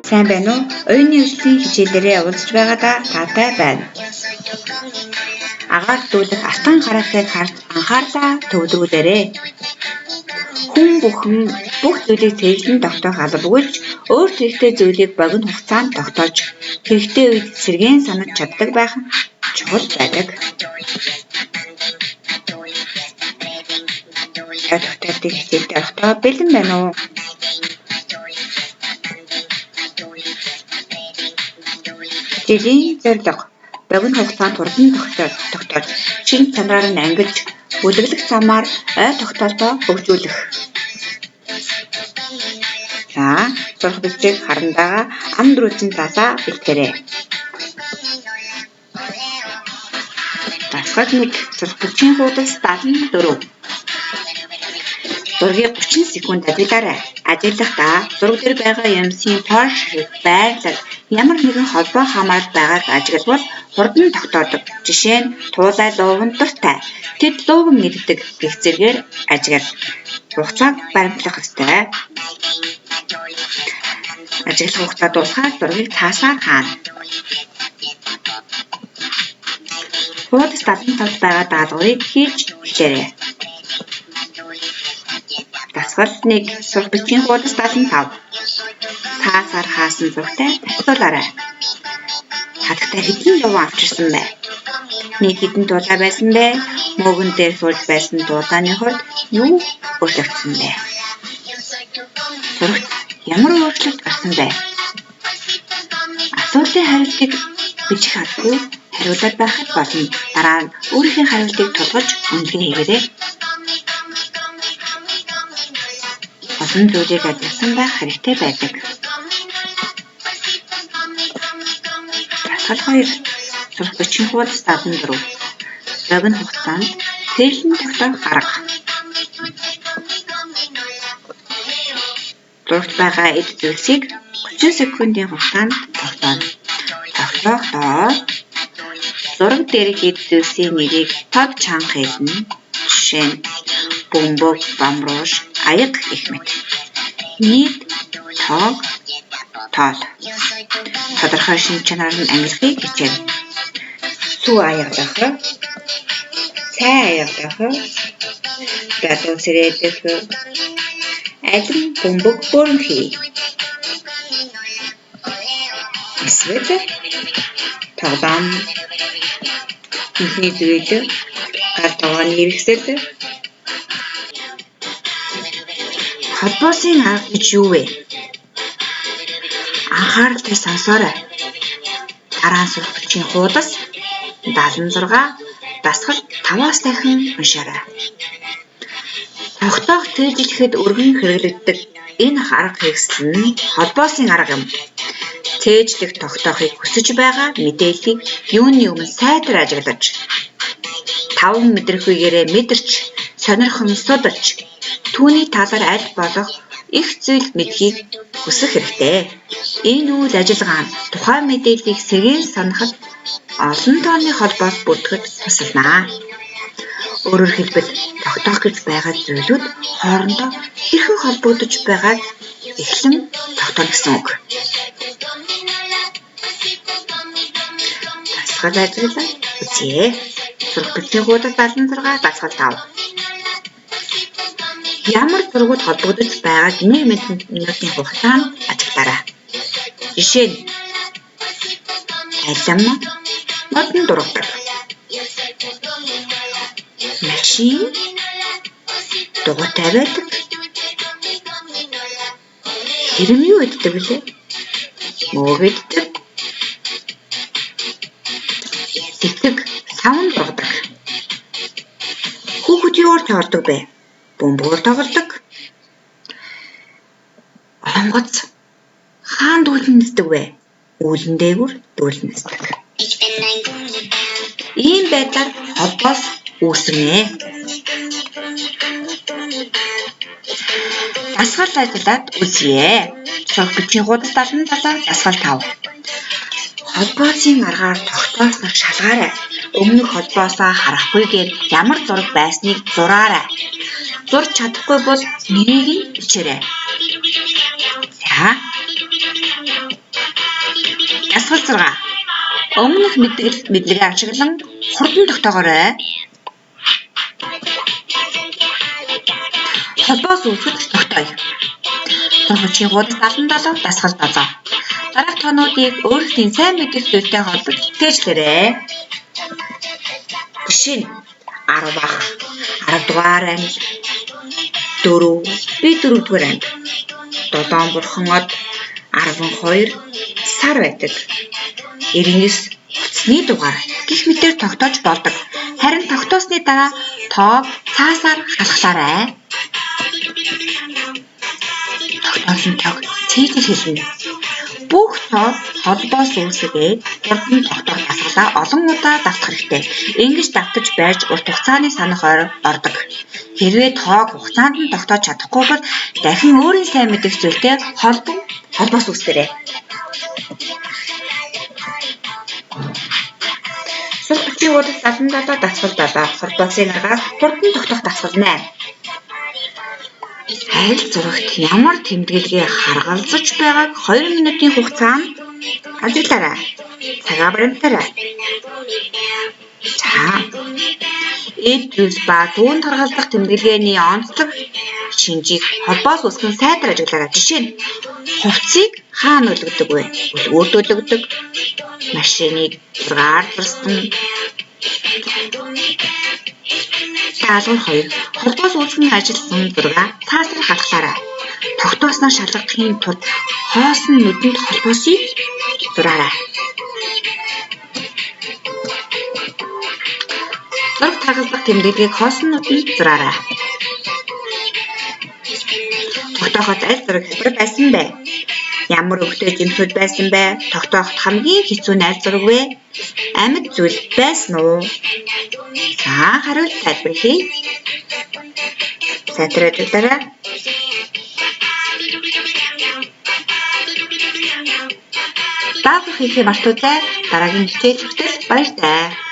Сайн байна уу? Оюуны өсөлтийн хичээлээрээ уулзаж байгаадаа таатай байна. Агаар дүүлэх алтан хараахыг харж анхаарлаа төвлөрүүлээрэй. Хүн бүхэн бүх зүйлийг цээжлэн тогтоох албагүй ч өөрт хэрэгтэй зүйлийг богино хугацаанд тогтоож, хэрэгтэй үед сэргээн санаж чаддаг байх нь чухал байдаг. Ой тогтоолтын хичээлдээ орохдоо бэлэн байна уу? Хичээлийн зорилго: богино хугацаанд хурдан тогтоож, шинж чанараар нь ангилж, бүлэглэх замаар ой тогтоолтоо хөгжүүлэх. За, сурах бичгийг харан дагаа ам дөрвөлжин цаасаа бэлтгээрэй. Дасгал 1. Сурах бичгийн хуудас 74. Зургийг 30 секунд ажиглаарай. Ажиглахдаа зураг дээр байгаа юмсын тоо ширхэг, байрлал, ямар нэгэн холбоо хамаарал байгааг ажиглавал хурдан тогтоодог. Жишээ нь туулай лууван дуртай, тэд лууван иддэг гэх зэргээр ажигла. Хугацааг баримтлах ёстой. Ажиглах хугацаа дуусахаар зургийг цаасаар хаана. Хуудас 75-д байгаа даалгаврыг хийж эхлээрэй. Дасгал 1. Сурах бичгийн хуудас 75. Цаасаар хаасан зурагтай зарцуулаарай. Хатагтай хэдэн луван авчирсан бэ? Нийт хэдэн туулай байсан бэ? Мөөгөн дээр сууж байсан туулайны хувьд юу өөрчлөгдсөн бэ? Зурагт ямар өөрчлөлт гарсан бэ? Асуултын хариултыг бичих албагүй хариулаад байхад болно. Дараа нь өөрийнхөө хариултыг тулгаж үнэлгээ хийгээрэй. Олон зүйлийг ажигласан байх хэрэгтэй байдаг. Дасгал 2. Сурах бичгийн хуудас 74. Богино хугацаанд цээжлэн тогтоох арга. Зурагт байгаа эд зүйлсийг 30 секундын хугацаанд тогтооно. Тогтоохдоо зураг дээрх эд зүйлсийн нэрийг тод чанга хэлнэ. Жишээ нь бөмбөг, бамбрууш, аяга гэх мэт. Нийт тоог тоол. Тодорхой шинж чанараар нь ангилахыг хичээнэ. Сүү аягалах, цай аягалах, гадуу сэрээлэх, алим бөмбөг бөөрөнхий. Эсвэл тоглоом, нүхний зүйл, гал тогооны хэрэгсэл. Холбоосын арга гэж юу вэ? Анхааралтай сонсоорой. Дараа нь сурах бичгийн хуудас 76 дасгал 5-аас дахин уншаарай. Тогтоох цээжлэхэд өргөн хэрэглэгддэг энэ арга хэрэгсэл нь холбоосын арга юм. Цээжлэх тогтоохыг хүсэж байгаа мэдээллийг юуны өмнө сайтар ажиглаж, таван мэдрэхүйгээрээ мэдэрч, сонирхон судалж, түүний талаар аль болох их зүйл мэдэхийг хүсэх хэрэгтэй. Энэ үйл ажиллагаа нь тухайн мэдээллийг сэргээн санахад олон тооны холбоос бүрдэхэд тусална. Өөрөөр хэлбэл тогтоох гэж байгаа зүйлүүд хоорондоо хэрхэн холбогдож байгааг эхлэн тогтооно гэсэн үг. Дасгал ажиглаад үзье. Сурах бичгийн хуудас 76 дасгал 5. Ямар зургууд холбогдож байгааг 1 минутын хугацаанд ажиглаарай. Жишээ нь алим модон дургадаг. Машин дугуйтай байдаг. Хэрэм юу иддэг билээ? Мөөг иддэг. Цэцэг саван дургадаг. Хүүхэд юугаар тоглодог бэ? Бөмбөгөөр тоглодог. Онгоц хаан дүүлэн нисдэг вэ? Үүлэн дээгүүр дүүлэн нисдэг. Ийм байдлаар холбоос үүсгэнэ. Дасгал ажиллаад үзье. Сурах бичгийн хуудас 77 дасгал 5. Холбоосын аргаар тогтоосныг шалгаарай. Өмнөх холбоосоо харахгүйгээр ямар зураг байсныг зураарай. Зурж чадахгүй бол нэрийг нь бичээрэй. За. Дасгал 6. Өмнөх мэдлэгээ ашиглан хурдан тогтоогоорой. Холбоос үүсгэж тогтооё. Сурах бичгийн хуудас 77 дасгал 7. Дараах тоонуудыг өөрсдийн сайн мэдэх зүйлтэй холбож цээжлээрэй. Жишээ нь 10 ах, 10 дугаар анги, 4, би 4 дугаар анги, 7 бурхан од, 12 сар байдаг. 99 утасны дугаар гэх мэтээр тогтоож болдог. Харин тогтоосны дараа тоог цаасаар халахлаарай. Тогтоосон тоог цээжээр хэлнэ. Бүх тоо холбоос үүсгээд хурдан тогтоох дасгалаа олон удаа давтах хэрэгтэй. Ингэж давтаж байж урт хугацааны санах ойр ордог. Хэрвээ тоог хугацаанд нь тогтоож чадахгүй бол дахин өөрийн сайн мэдэх зүйлтэй холбоос үүсгээрэй. Сурах бичгийн хуудас 77 дасгал 7. Холбоосын аргаар хурдан тогтоох дасгал 8. Аль зурагт ямар тэмдэглэгээ харгалзаж байгааг 2 минутын хугацаанд ажиглаарай. Цагаа баримтаарай. За. Эд зүйлс ба түүнд харгалзах тэмдэглэгээний онцлог шинжийг холбоос үүсгэн сайтар ажиглаарай. Жишээ нь хувцсыг хаана өлгөдөг вэ? Өлгөөрт өлгөдөг. Машиныг зургаар зурсан. Даалгавар 2. Холбоос үүсгэн ажилласан зургаа цаасаар халахлаарай. Тогтоосноо шалгахын тулд хоосон нүдэнд холбоосыг зураарай. Зурагт харгалзах тэмдэглэгийг хоосон нүдэнд зураарай. Тогтооход аль зураг хялбар байсан бэ? Ямар өнгөтэй жимсүүд байсан бэ? Тогтооход хамгийн хэцүү нь аль зураг вэ? Амьд зүйл байсан уу? За, хариулт тайлбар хий. Сайтар ажиглаарай. Даалгавар хийхээ мартуулай. Дараагийн хичээл хүртэл баяртай.